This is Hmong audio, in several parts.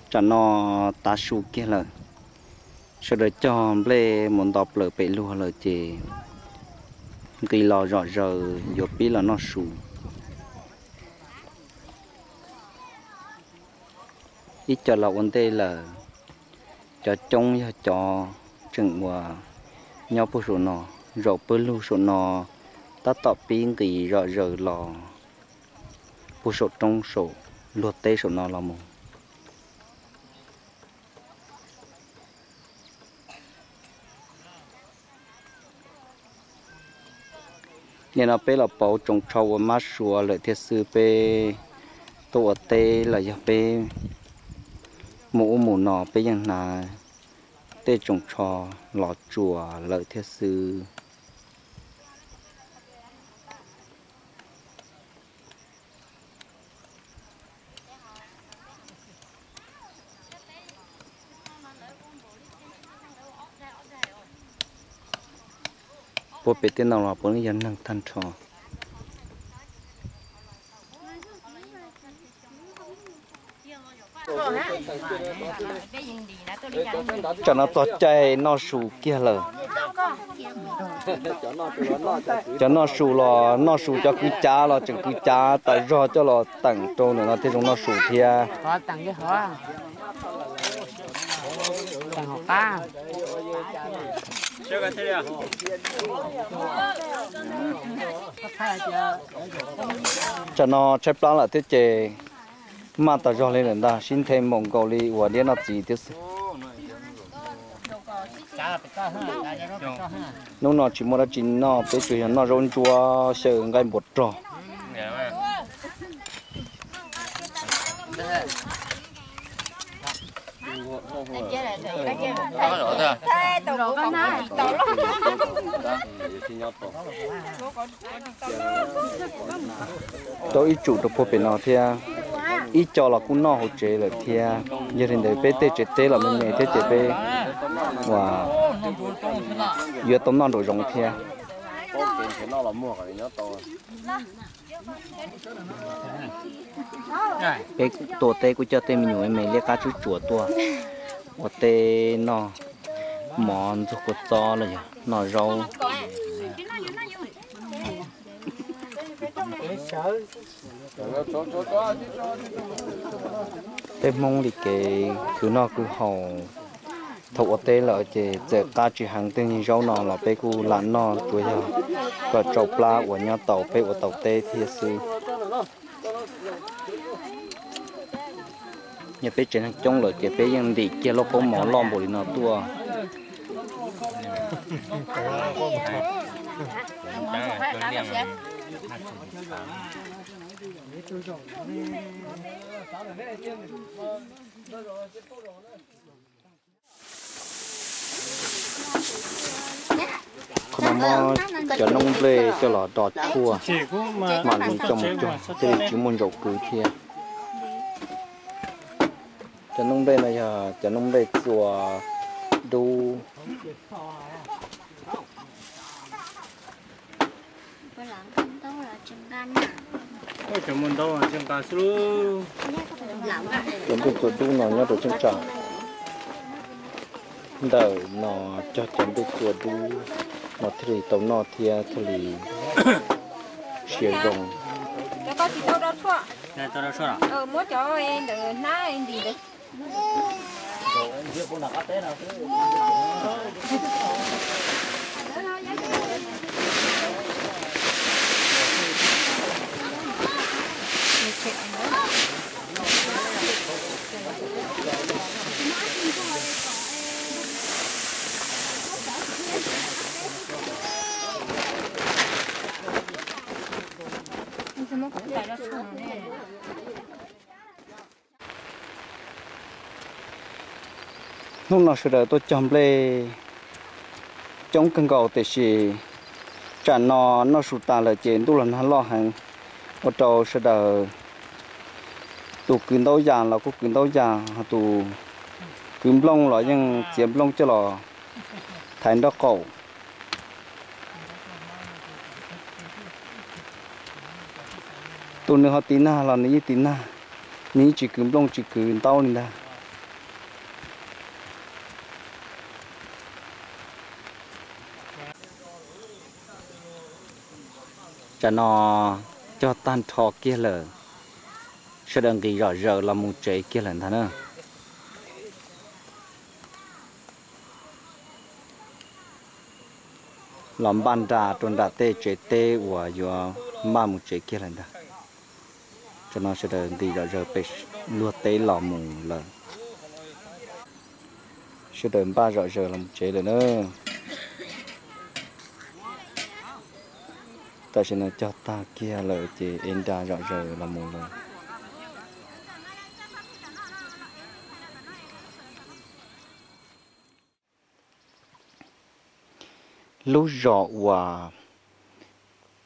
Tsam no tav su kiag lawm, sawv daws cog nplej mus nto plaws pem luag lawm ces nqis los zom zaws yuav pib los noj su. Ib co los ua ntej lawm, cov coob yog cov tseem uas nyob puag saum no, zaum pawg lug saum no tab tom pib nqis zom zaws los puag saum roob saum luag teb saum no los mus. Nim no peb los pauv tsoos tsho ua mab suav lawm thiab xwb, peb tuaj ua teb los yog peb mus ub mus no peb yeej hnav tej tsoos tsho los tsuas lawm thiab xwb. Puag pem tej no los puav leej yog neeg tag nrho. Tsam no txog caij noj su kiag lawm. Cov noj su los noj su, cov kwv cav los tseem kwv cav tas zog coj los teem rau ntawm no thiaj zoo noj su thiab. Tsam no tshaib plab lawm thiab ces maj tas zog li lawm ntag, sib nthe npaum nkaus li uas diab noj txiv thiab xwb. Hnub no tsis muaj dab tsi noj, peb tsuas yog noj zaub ntsuab xyaw nqaij npua rog. Rau ib tsum rau puag pem no thiab, ib co los kuj noj hauv tsev lawm thiab. Yog li ntawd peb tej tsev teb los me me thiab ces peb uas yuav tau noj nraum zoov thiab. Peb tua teb kuj coj tej me nyuam me me liab qab tswb tsuas tuaj ua teb noj mov ntxuag kua txob los yog noj zaub. Peb Hmoob li kev khwv noj khwv haus, thaum ua teb lawm ces txawm qab tsis heev tej zaub no los peb kuj lam noj, tsuas yog kom tsau plab uas nyob tau peb ua tau teb thiab xwb. Yog peb tsev neeg coob lawm ces peb yeej ntim kiag lauj kaub mov loj npaum li no tuaj. Qhov no muab cov noob nplej coj los do tshuaj, mam li coj mus cog thiaj li tsis muaj ntsaum kws thiab. Cov noob nplej no yog cov noob nplej txua dub. Cov nplej txua dub no nyob rau cheeb tsam ntawm no cog cov nplej txua dub no thiaj li tau noj thiab thiaj li siav zoo. Hnub no sawv daws tuaj cog nplej coob kawg nkaus tiam sis tsam no noj su tas lawm ces ntuj los nag loj heev, ua rau sawv daws tus kwv ntaub yas los kuj kwv ntaub yas, tus kwv nplooj los yeej txiav nplooj coj los thaiv nraub qaum. Tus nws ho tiv nag los nws yeej tiv nag, nws yeej tsis kwv nplooj tsis kwv ntaub li ntag. Tsam no cog tag nrho kiag lawm, sawv daws nqis zom zaws los mus tsev kiag lawm ntag na. Los npaj nra rau nram tej tsev teb uas yuav npaj mus tsev kiag lawm ntag. Tsam no sawv daws nqis zom zaws pem luag teb los mus lawm. Sawv daws npaj zom zaws los mus tsev lawm na. Tam sim no cog tag kiag lawm ces ev nra zom zaws los mus lawm. Lub zos uas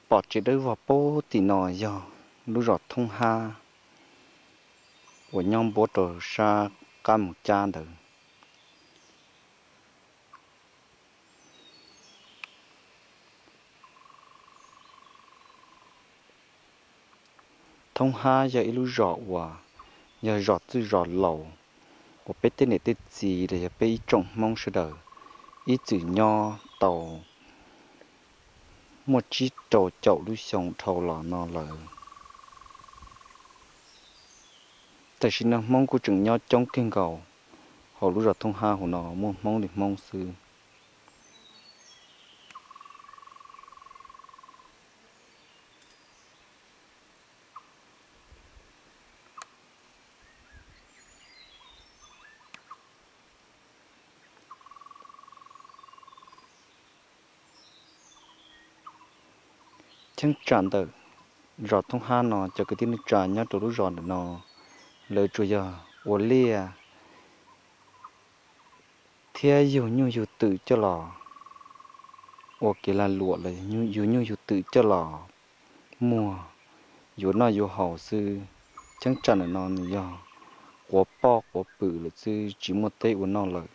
pom tsev dawb vog pub tim no yog lub zos Thoob Hab uas nyob npuab rau sab qab mus cab ntawd. Thoob Hab yog ib lub zos uas yog zos txwj zos laus uas peb tej niam tej txiv los yog peb ib tsoom Hmoob sawv daws ib txwm nyob tau muaj tsib rau caum lub xyoo dhau los no lawm. Tam sim no Hmoob kuj tseem nyob coob kawg nkaus hauv lub zos Thoob Hab hauv no, muaj Hmoob li Hmoob xwb. Cheeb tsam ntawm zos Thoob Hab no cov kwv tij neej tsa nyob rau lub zos ntawm no, lawv tsuas yog ua liaj thiab yug nyuj yug twm coj los ua kev lag luam los yug nyuj yug twm coj los muag yuav noj yuav haus xwb. Cheeb tsam ntawm no nws yog quav poj quav pwm lawm xwb, tsis muaj teb ua noj lawm.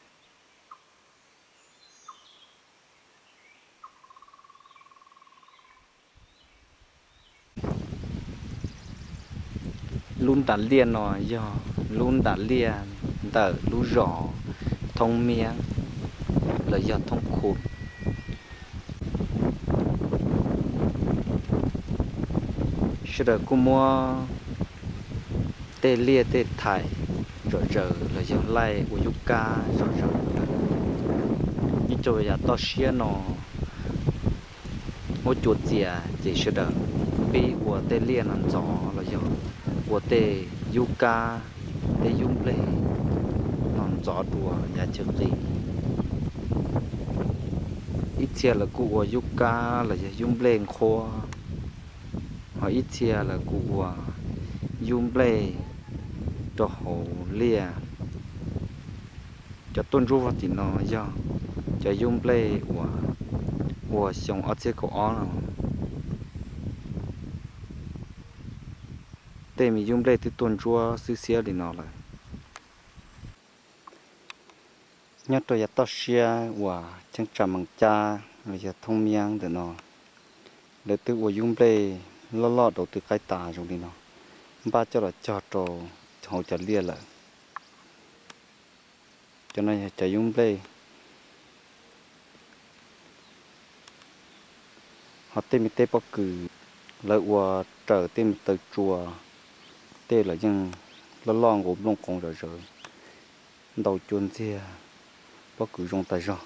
Lub nram liaj no yog lub nram liaj ntawm lub zos Thoob Miab los yog Thoob Khu. Sawv daws kuj muab tej liaj tej thaim zom zaws los yog laij ua yub kab zom zaws lawm. Nyob rau yav toj siab no muab cua txias ces sawv daws pib ua tej liaj no ntxov los yog ua tej yub kab, tej yub nplej no ntxov dua yav chaw nqis. Ib txhia lawv kuj ua yub kab los yog yub nplej nqhuab, ho ib txhia lawv kuj ua yub nplej rau hauv liaj. Cov tuaj ntsuab vog tim no yog cov yub nplej uas ua xyoo ob txhiab kaum ob no. Tej me yub nplej twb tuaj ntsuab xwb xiab li no lawm. Nyob rau yav toj siab uas cheeb tsam Mees Cab los yog Thoob Miab ntawm no, lawv twb ua yub nplej loj loj rau twb qaib tas zoo li no, npaj coj los cog rau hauv cov liaj lawm. Cov no yog cov yub nplej. Ho tej me teb pob kws lawv ua raws tej me taw tsua, tej los yeej loj loj nqus nplooj qoov zom zaws, ntau cua ntxiag, pob kws zoo tas zog.